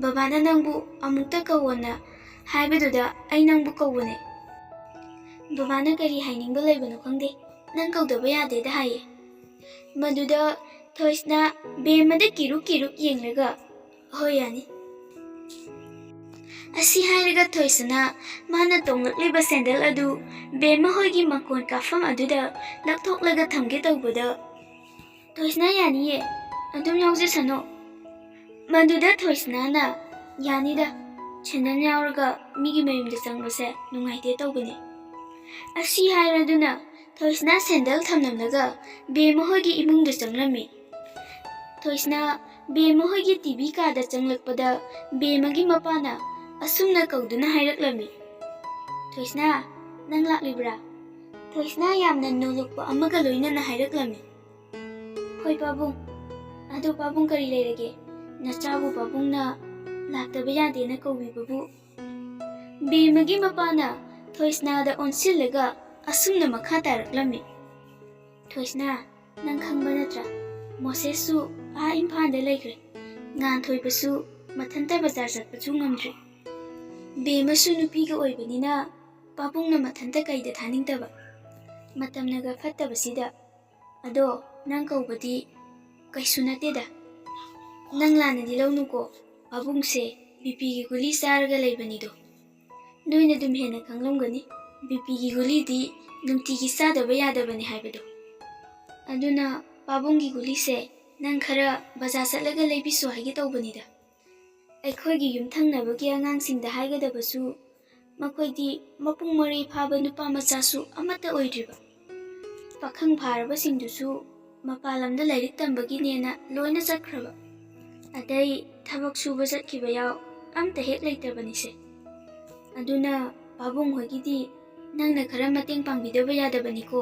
ꯕꯕꯥꯅ ꯅꯪꯕꯨ ꯑꯃꯨꯛꯇ ꯀꯧꯋꯣꯅ ꯍꯥꯏꯕꯗꯨꯗ ꯑꯩ ꯅꯪꯕꯨ ꯀꯧꯕꯅꯦ꯫ ꯕꯕꯥꯅ ꯀꯔꯤ ꯍꯥꯏꯅꯤꯡꯕ ꯂꯩꯕꯅꯣ ꯈꯪꯗꯦ, ꯅꯪ ꯀꯧꯗꯕ ꯌꯥꯗꯦꯗ ꯍꯥꯏꯌꯦ꯫" ꯃꯗꯨꯗ ꯊꯣꯏꯁꯅꯥ ꯕꯦꯝꯃꯗ ꯀꯤꯔꯨꯛ ꯀꯤꯔꯨꯛ ꯌꯦꯡꯂꯒ, "ꯍꯣꯏ, ꯌꯥꯅꯤ꯫" ꯑꯁꯤ ꯍꯥꯏꯔꯒ ꯊꯣꯏꯁꯅꯥ ꯃꯥꯅ ꯇꯣꯡꯂꯛꯂꯤꯕ ꯁꯦꯟꯗꯜ ꯑꯗꯨ ꯕꯦꯝꯃ ꯍꯣꯏꯒꯤ ꯃꯀꯣꯟ ꯀꯥꯐꯝ ꯑꯗꯨꯗ ꯂꯧꯊꯣꯛꯂꯒ ꯊꯝꯒꯦ ꯇꯧꯕꯗ, "ꯊꯣꯏꯁꯅꯥ, ꯌꯥꯅꯤꯌꯦ, ꯑꯗꯨꯝ ꯌꯥꯎꯖꯁꯅꯣ꯫" ꯃꯗꯨꯗ ꯊꯣꯏꯁꯅꯥꯅ, "ꯌꯥꯅꯤꯗ, ꯁꯦꯟꯗꯜ ꯌꯥꯎꯔꯒ ꯃꯤꯒꯤ ꯃꯌꯨꯝꯗ ꯆꯪꯕꯁꯦ ꯅꯨꯡꯉꯥꯏꯇꯦ ꯇꯧꯕꯅꯦ꯫" ꯑꯁꯤ ꯍꯥꯏꯔꯗꯨꯅ ꯊꯣꯏꯁꯅꯥ ꯁꯦꯟꯗꯜ ꯊꯝꯂꯝꯂꯒ ꯕꯦꯝꯃ ꯍꯣꯏꯒꯤ ꯏꯃꯨꯡꯗ ꯆꯪꯂꯝꯃꯤ꯫ ꯊꯣꯏꯁꯅꯥ ꯕꯦꯝꯃ ꯍꯣꯏꯒꯤ ꯇꯤ ꯚꯤ ꯀꯥꯗ ꯆꯪꯂꯛꯄꯗ ꯕꯦꯝꯃꯒꯤ ꯃꯄꯥꯅ ꯑꯁꯨꯝꯅ ꯀꯧꯗꯨꯅ ꯍꯥꯏꯔꯛꯂꯝꯃꯤ, "ꯊꯣꯏꯁꯅꯥ, ꯅꯪ ꯂꯥꯛꯂꯤꯕ꯭ꯔꯥ?" ꯊꯣꯏꯁꯅꯥ ꯌꯥꯝꯅ ꯅꯣꯂꯨꯛꯄ ꯑꯃꯒ ꯂꯣꯏꯅꯅ ꯍꯥꯏꯔꯛꯂꯝꯃꯤ, "ꯍꯣꯏ ꯄꯥꯕꯨꯡ꯫ ꯑꯗꯣ ꯄꯥꯕꯨꯡ, ꯀꯔꯤ ꯂꯩꯔꯒꯦ? ꯅꯆꯥꯕꯨ ꯄꯥꯕꯨꯡꯅ ꯂꯥꯛꯇꯕ ꯌꯥꯗꯦꯅ ꯀꯧꯕꯤꯕꯕꯨ?" ꯕꯦꯝꯃꯒꯤ ꯃꯄꯥꯅ ꯊꯣꯏꯁꯅꯥꯗ ꯑꯣꯟꯁꯤꯜꯂꯒ ꯑꯁꯨꯝꯅ ꯃꯈꯥ ꯇꯥꯔꯛꯂꯝꯃꯤ, "ꯊꯣꯏꯁꯅꯥ, ꯅꯪ ꯈꯪꯕ ꯅꯠꯇ꯭ꯔꯥ? ꯃꯣꯁꯦꯁꯁꯨ ꯑꯥ ꯏꯝꯐꯥꯜꯗ ꯂꯩꯈ꯭ꯔꯦ꯫ ꯉꯥꯟꯊꯣꯏꯕꯁꯨ ꯃꯊꯟꯇ ꯕꯖꯥꯔ ꯆꯠꯄꯁꯨ ꯉꯝꯗ꯭ꯔꯦ꯫ ꯕꯦꯝꯃꯁꯨ ꯅꯨꯄꯤꯒ ꯑꯣꯏꯕꯅꯤꯅ ꯄꯥꯕꯨꯡꯅ ꯃꯊꯟꯇ ꯀꯩꯗ ꯊꯥꯅꯤꯡꯗꯕ꯫ ꯃꯇꯝꯅꯒ ꯐꯠꯇꯕꯁꯤꯗ꯫ ꯑꯗꯣ ꯅꯪ ꯀꯧꯕꯗꯤ ꯀꯩꯁꯨ ꯅꯠꯇꯦꯗ꯫ ꯅꯪ ꯂꯥꯟꯅꯗꯤ ꯂꯧꯅꯨꯀꯣ, ꯄꯥꯕꯨꯡꯁꯦ ꯕꯤ ꯄꯤꯒꯤ ꯒꯨꯂꯤ ꯆꯥꯔꯒ ꯂꯩꯕꯅꯤꯗꯣ꯫ ꯅꯣꯏꯅ ꯑꯗꯨꯝ ꯍꯦꯟꯅ ꯈꯪꯂꯝꯒꯅꯤ, ꯕꯤ ꯄꯤꯒꯤ ꯒꯨꯂꯤꯗꯤ ꯅꯨꯡꯇꯤꯒꯤ ꯆꯥꯗꯕ ꯌꯥꯗꯕꯅꯤ ꯍꯥꯏꯕꯗꯣ꯫ ꯑꯗꯨꯅ ꯄꯥꯕꯨꯡꯒꯤ ꯒꯨꯂꯤꯁꯦ ꯅꯪ ꯈꯔ ꯕꯖꯥꯔ ꯆꯠꯂꯒ ꯂꯩꯕꯤꯁꯨ ꯍꯥꯏꯒꯦ ꯇꯧꯕꯅꯤꯗ꯫ ꯑꯩꯈꯣꯏꯒꯤ ꯌꯨꯝꯊꯪꯅꯕꯒꯤ ꯑꯉꯥꯡꯁꯤꯡꯗ ꯍꯥꯏꯒꯗꯕꯁꯨ, ꯃꯈꯣꯏꯗꯤ ꯃꯄꯨꯡ ꯃꯔꯩ ꯐꯥꯕ ꯅꯨꯄꯥ ꯃꯆꯥꯁꯨ ꯑꯃꯠꯇ ꯑꯣꯏꯗ꯭ꯔꯤꯕ꯫ ꯄꯥꯈꯪ ꯐꯥꯔꯕꯁꯤꯡꯗꯨꯁꯨ ꯃꯄꯥꯟ ꯂꯝꯗ ꯂꯥꯏꯔꯤꯛ ꯇꯝꯕꯒꯤꯅꯦꯅ ꯂꯣꯏꯅ ꯆꯠꯈ꯭ꯔꯕ꯫ ꯑꯇꯩ ꯊꯕꯛ ꯁꯨꯕ ꯆꯠꯈꯤꯕ ꯌꯥꯎ ꯑꯝꯇ ꯍꯦꯛ ꯂꯩꯇꯕꯅꯤꯁꯦ꯫ ꯑꯗꯨꯅ ꯄꯥꯕꯨꯡ ꯍꯣꯏꯒꯤꯗꯤ ꯅꯪꯅ ꯈꯔ ꯃꯇꯦꯡ ꯄꯥꯡꯕꯤꯗꯕ ꯌꯥꯗꯕꯅꯤꯀꯣ꯫